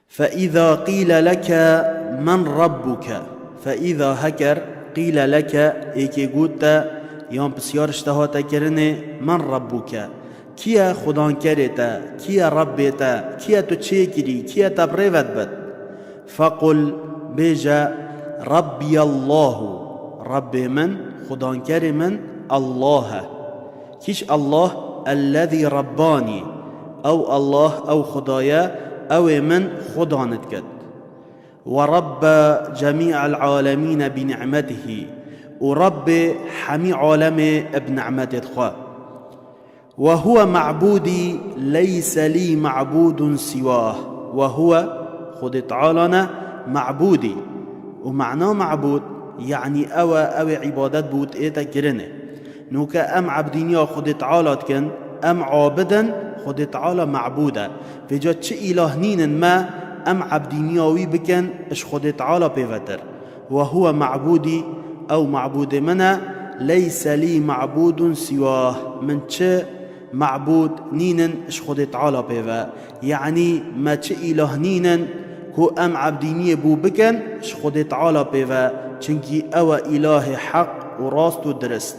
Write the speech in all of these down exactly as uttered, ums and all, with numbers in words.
فإذا قيل لك من ربك، فإذا heker qîle leke êkê got te, yan pisyar ji te hate kirinê, men rabbuke, kî ye xudankerê te, kî ye Rebbê te, kî ye tu çêkirî, kî ye te bi rê ve dibit? Fequl, bêje, Rabbî Allahu, Rebbê min, xudankerê min Allah e. Kîş Allah, ellezî rabbanî, ew Allah, ew Xuda ye, ew ê min xudanit kit. Ve rabbe cemî'el alemîne bi ni'metihî, û Rebbê hemî alemê bi ni'metêt xwe. Ve huve ma'bûdî leyse lî ma'bûdun sîwah. Ve huve, Xwedê Teala ne, ma'bûdî. Û mena ma'bûd, yanî ew e, ew ê îbadet bi wî ête kirinê. Nûke em ebdîniya Xwedê Teala dikin, em abid in, Xwedê Teala ma'bûd e. Vêca çi îlah nînin me, em ebdîniya wî bikin, ji Xwedê Teala pêvetir. Ve huve ma'bûdî, ew ma'bûdê min e, leyse lî ma'bûdun sîwah, min çi ma'bûd nînin ji Xwedê Teala pê ve. Yanî me çi îlah nînin ku em ebdîniyê bû bikin ji Xwedê Teala pê ve, çinkî ew e îlahê heq û rast û dirist.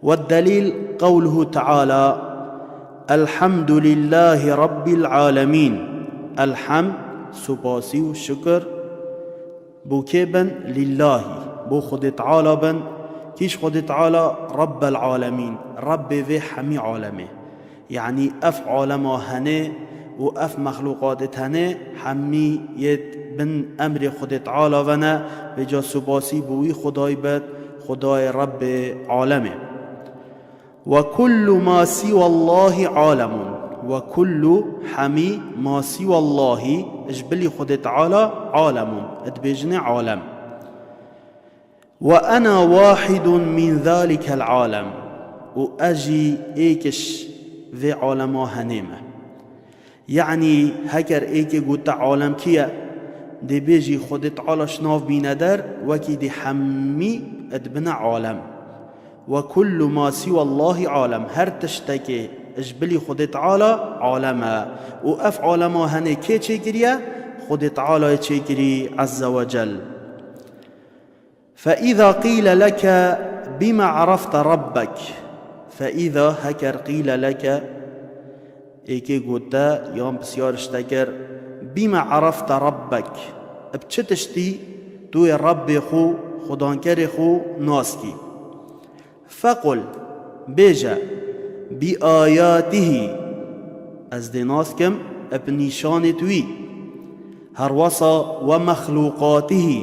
Ve delîl qewluhu Teala, Elhamdulillahî Rabbil alemîn. Elhamd, supasî û şikir, bo kê bin? Lîllahî, bo Xwedê Teala bin. Kîş Xwedê Teala? Rabbel alemîn, Rebbê vê hemî alemê. Yanî ev alema henê û ev mexlûqatê tenê hemî yêt bin emrê Xwedê Teala ve ne, vêca supasî bo wî Xwedayî bit, Xwedayê Rebbê alemê. Ve kullu ma sîwallahî alemun. Ve kullu, hemî, ma sîwallahî, ji bilî Xwedê Teala, alemun, dibêjinê alem. Ve ena wahidun min zalikel alem. Û ez jî êkiş vê alema henê me. Yanî heker êkê got te alem kî ye? Dê bêjî Xwedê Teala ji nav bîne der, wekî dê hemî dibine alem. Ve kullu ma sîwallahî alem. Her tiştekê ji bilî Xwedê Teala alem e. Û ev alema henê kê çêkiriye? Xwedê Tealayê çêkirî, Azze ve Cel. فإذا قيل لك بم عرفت ربك. فإذا heker qîle leke, êkê got te yan pisyar ji te kir, bîme arafte rabbek, bi çi tiştî tu yê Rabbê xwe, xudankerê xwe nas kî? Fequl, bêje, bi ayatihî, ez dê nas kim bi nîşanêt wî. Herwesa we mexlûqatihî,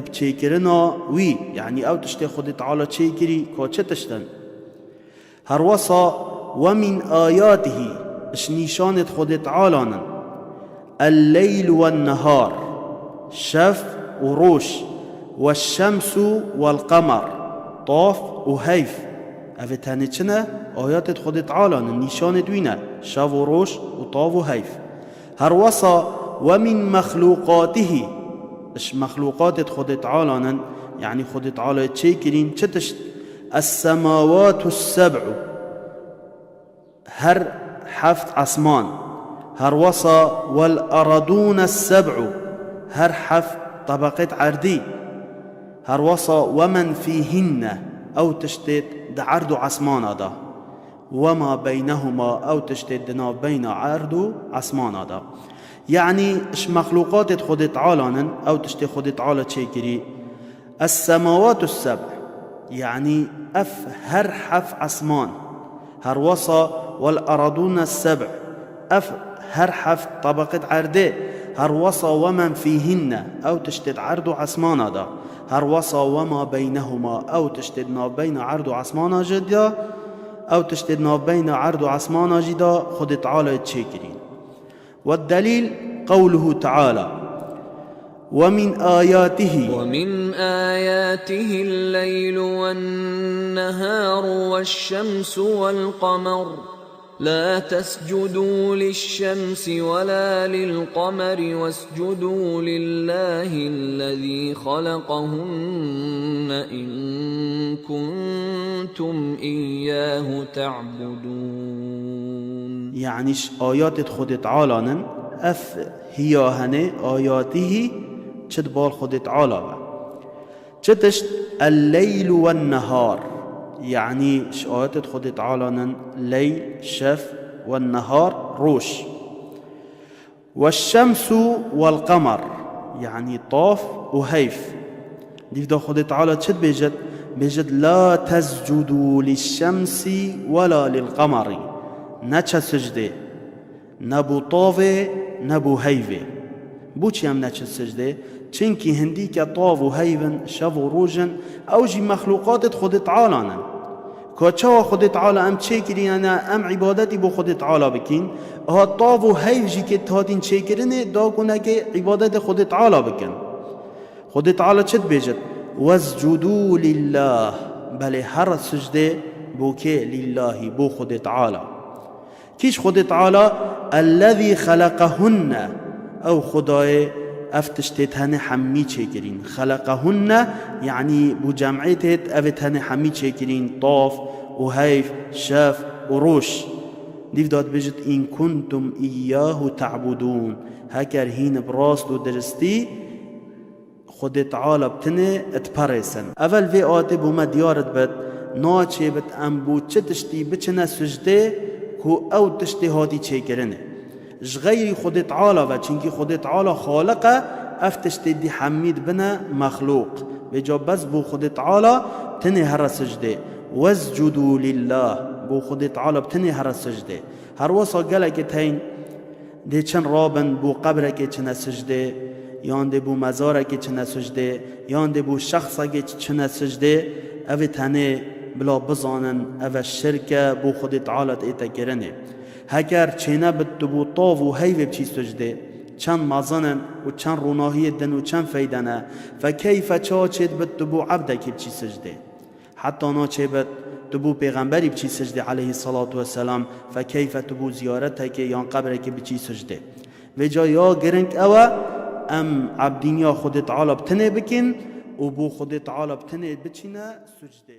bi çêkirina wî, yanî ew tiştê Xwedê Teala çêkirî, ka çi tişt in. Herwesa we min ayatihî, ji nîşanêt Xwedê Teala in. El-leyl wen-nehar, şev û roj, weş-şemsu wel-qemer, tav û heyv. Ev ê tenê çi ne? Ayatêt Xwedê Teala ne, nîşanêt wî ne, şev û roj û tav û heyv. Herwesa we min mexlûqatihî, ji mexlûqatêt Xwedê Teala in, yanî Xwedê Teala çêkirîn, çi tişt? Es-semawatu s-seb'u, her heft esman, herwesa wel-eradûne s-seb'u, her heft tebeqêt erdî, herwesa we men fîhinne, ew tiştêt di erd û esmana de, we ma beynehuma, ew tiştêt di navbeyna erd û esmana de. Yanî ji mexlûqatêt Xwedê Teala in, ew tiştê Xwedê Teala çêkirî, Es-semawatu s-seb', yanî ev her heft esman, herwesa wel-eradûne s-seb', ev her heft tebeqêt erdê, herwesa we men fîhinne, ew tiştêt erd û esmana de, herwesa we ma beynehuma, ew tiştêt navbeyna erd û esmana jî de, ew tiştêt navbeyna erd û esmana jî de Xwedê Teala çêkirîn. والدليل قوله تعالى: ومن آياته ومن آياته الليل والنهار والشمس والقمر لا تسجدوا للشمس ولا للقمر واسجدوا لله الذي خلقهن إن كنتم إياه تعبدون. Yanî ji ayatêt Xwedê Teala in, Ev hiya henê ayatihî çi di bal Xwedê Teala ve. Çi tişt el-leyl ve nehar, yanî ji ayetê Xwedê Teala nin leyl, şev, ve nehar, roj. Ve şemsu vel qemer, yanî tav û heyv. Dîvda Xwedê Teala çi dibêjit? Bêjit, "La tescudû lişşemsî wela lilqemeri." Neçe sicdê, ne bo tavê, ne bo heyvê. Bo çi em neçin sicdê? Çinkî hindîke tav û heyv in, şev û roj in, ew jî mexlûqatê Xwedê Teala nin. Ka çawa Xwedê Teala em çêkirîne, em îbadetî bo Xwedê Teala bikîn? Aha tav û heyv jî kê hatîn çêkirinê, da ku nekê îbadetê Xwedê Teala bikin. Xwedê Teala çi dibêjit? "Wescudû lillah." Belê, here sicdê bo kê? Lillahî, bo Xwedê Teala. Kî ji Xwedê Teala? "Ellezî xeleqehunne." Ew Xwedayê ev tiştê tenê hemî çêkirîn. Xeleqehunne, yanî bo cem'ê têt, ev ê tenê hemî çêkirîn, tav û heyv, şev û roj. Dîvda dibêjit, "In kuntum iyyahu ta'budûn." Heker hîn bi rast û diristî Xwedê Teala bi tinê diperêsin. Evel vê ayetê bo me diyar dibit, naçêbit em bo çi tiştî biçine sicdê ku ew tiştê hatî çêkirinê. Ji xeyrî Xwedê Teala ve, çinkî Xwedê Teala Xaliq e, ev tiştê dî hemî dibine mexlûq. Vêca bes bo Xwedê Teala tinê here sicdê. "Wescudû lillah." Bo Xwedê Teala bi tinê here sicdê. Her wesa gelekê teyn dê çin rabin bo qebrekê çine sicdê, yan dê bo mezarekê çine sicdê, yan dê bo şexsekê çine sicdê, ev ê tenê bila bizanin, ev e şirk e, bo Xwedê Teala dê ête kirinê. Heker çênebit tu bo tav û heyvê biçî sicdê, çend mezin in û çend ronahiyê din û çend feyde ne, fekeyfe ça çêdibit tu bo ebdekê biçî sicdê? Heta naçêbit tu bo pêxemberî biçî sicdê aleyhisselatu vesselam, fekeyfe tu bo ziyaretekê yan qebrekê biçî sicdê? Vêca ya giring ew e, em ebdîniya Xwedê Teala bi tinê bikin û bo Xwedê Teala bi tinê biçîne sicdê.